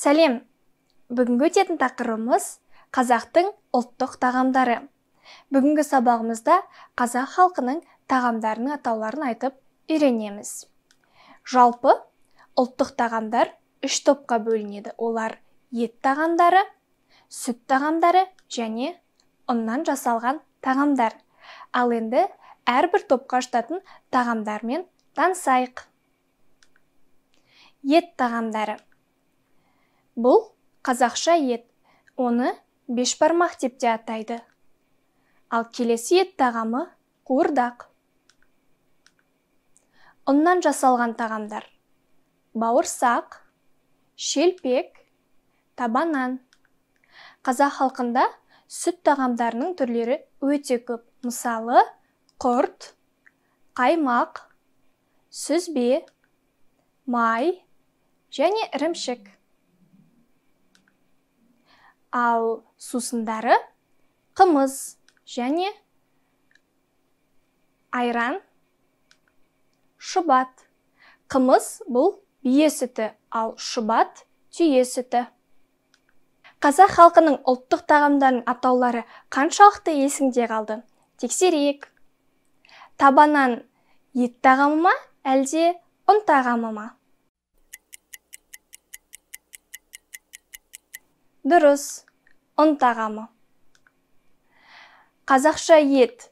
Сәлем! Бүгінгі өтетін тақырыбымыз қазақтың ұлттық тағамдары. Бүгінгі сабағымызда қазақ халқының тағамдарының атауларын айтып үйренеміз. Жалпы, ұлттық тағамдар үш топқа бөлінеді. Олар ет тағамдары, сүт тағамдары және ұннан жасалған тағамдар. Ал енді әрбір топқа жататын тағамдармен танысайық. Ет тағамдары. Бұл қазақша ет, оны бешбармақ деп те атайды. Ал келесі ет тағамы қуырдақ. Ұннан жасалған тағамдар: бауырсақ, шелпек, табанан. Қазақ халқында сүт тағамдарының түрлері өте көп. Мысалы, құрт, қаймақ, сүзбе, май және ірімшік. Ал сусындары қымыз және айран, шұбат. Қымыз бұл бие сүті, ал шұбат түйе сүті. Қазақ халқының ұлттық тағамдарының атаулары қаншалықты есіңде қалды? Тексерейік. Табанан ет тағамы ма, әлде ұн тағамы ма? Дұрыс, ұн тағамы. Қазақша ет,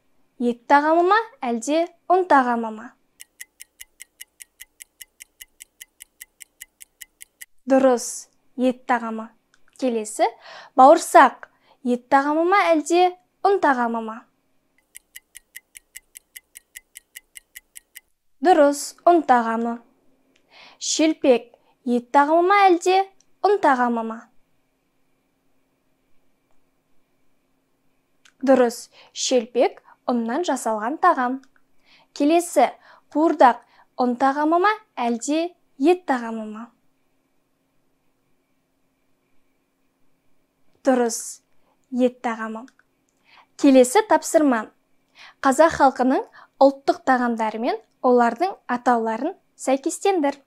ет тағамы ма, әлде ұн тағамы ма? Дұрыс, ет тағамы. Келесі, бауырсақ, ет тағамы ма, әлде ұн тағамы ма? Дұрыс, ұн тағамы. Шелпек, ет тағамы ма, әлде ұн тағамы ма? Дұрыс, шелпек ұннан жасалған тағам. Келесі, қуырдақ, ұн тағамы ма, әлде ет тағамы ма? Дұрыс, ет тағамы. Келесі тапсырма. Қазақ халқының ұлттық тағамдары мен олардың атауларын сәйкестендір.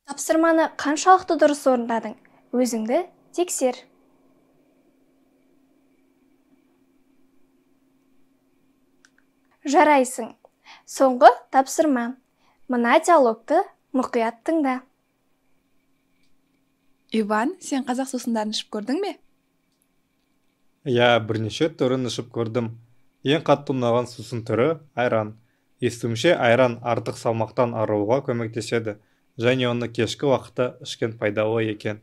Тапсырманы қаншалықты дұрыс орындадың? Өзіңді тексер. Жарайсың. Соңғы тапсырма. Мына диалогты мұқият тыңда. Иван, сен қазақ сусындарын ішіп көрдің бе? Иә, бірнеше түрін ішіп көрдім. Ең қатты ұнаған сусын түрі айран. Естуімше, айран артық салмақтан арылуға көмектеседі және оны кешкі уақытта ішкен пайдалы екен.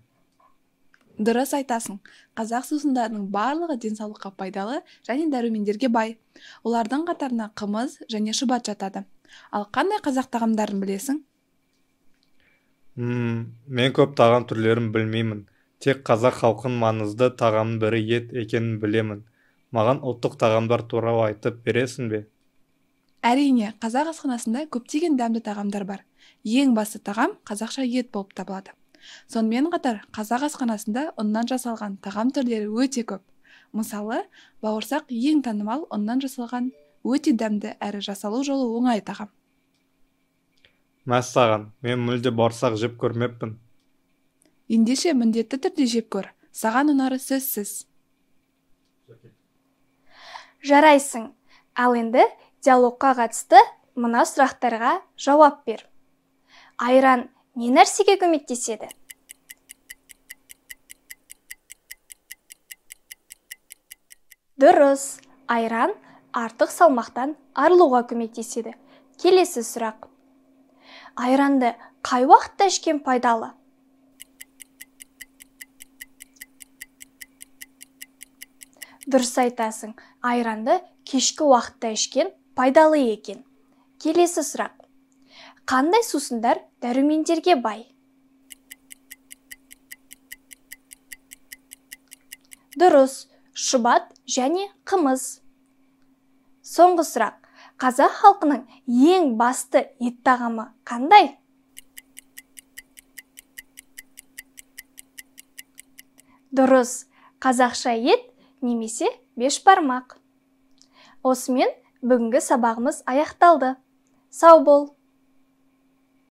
Дұрыс айтасың. Қазақ сусындарының барлығы денсаулыққа пайдалы және дәрумендерге бай. Олардың қатарына қымыз және шұбат жатады. Ал қандай қазақ тағамдарын білесің? Мен көп тағам түрлерін білмеймін. Тек қазақ халқының маңызды тағамының бірі ет екенін білемін. Маған ұлттық тағамдар туралы айтып бересің бе? Әрине, қазақ асханасында көптеген дәмді тағамдар бар. Ең басты тағам қазақша ет болып табылады. Сонымен қатар, қазақ асханасында ұннан жасалған тағам түрлері өте көп. Мысалы, бауырсақ ең танымал ұннан жасалған өте дәмді әрі жасалу жолы оңай тағам. Мәссаған, мен мүлде бауырсақ жеп көрмеппін. Ендеше міндетті түрде жеп көр, саған ұнары сөзсіз. Жарайсың. Ал енді диалогқа қатысты мына сұрақтарға жауап бер. Айран не нәрсеге көмектеседі? Дұрыс, айран артық салмақтан арылуға көмектеседі. Келесі сұрақ. Айранды қай уақытта ішкен пайдалы? Дұрыс айтасың, айранды кешкі уақытта ішкен пайдалы екен. Келесі сұрақ. Қандай сусындар дәрумендерге бай? Дұрыс, шұбат және қымыз. Соңғы сұрақ. Қазақ халқының ең басты ет тағамы қандай? Дұрыс, қазақша ет немесе бешбармақ. Осымен бүгінгі сабағымыз аяқталды. Сау бол!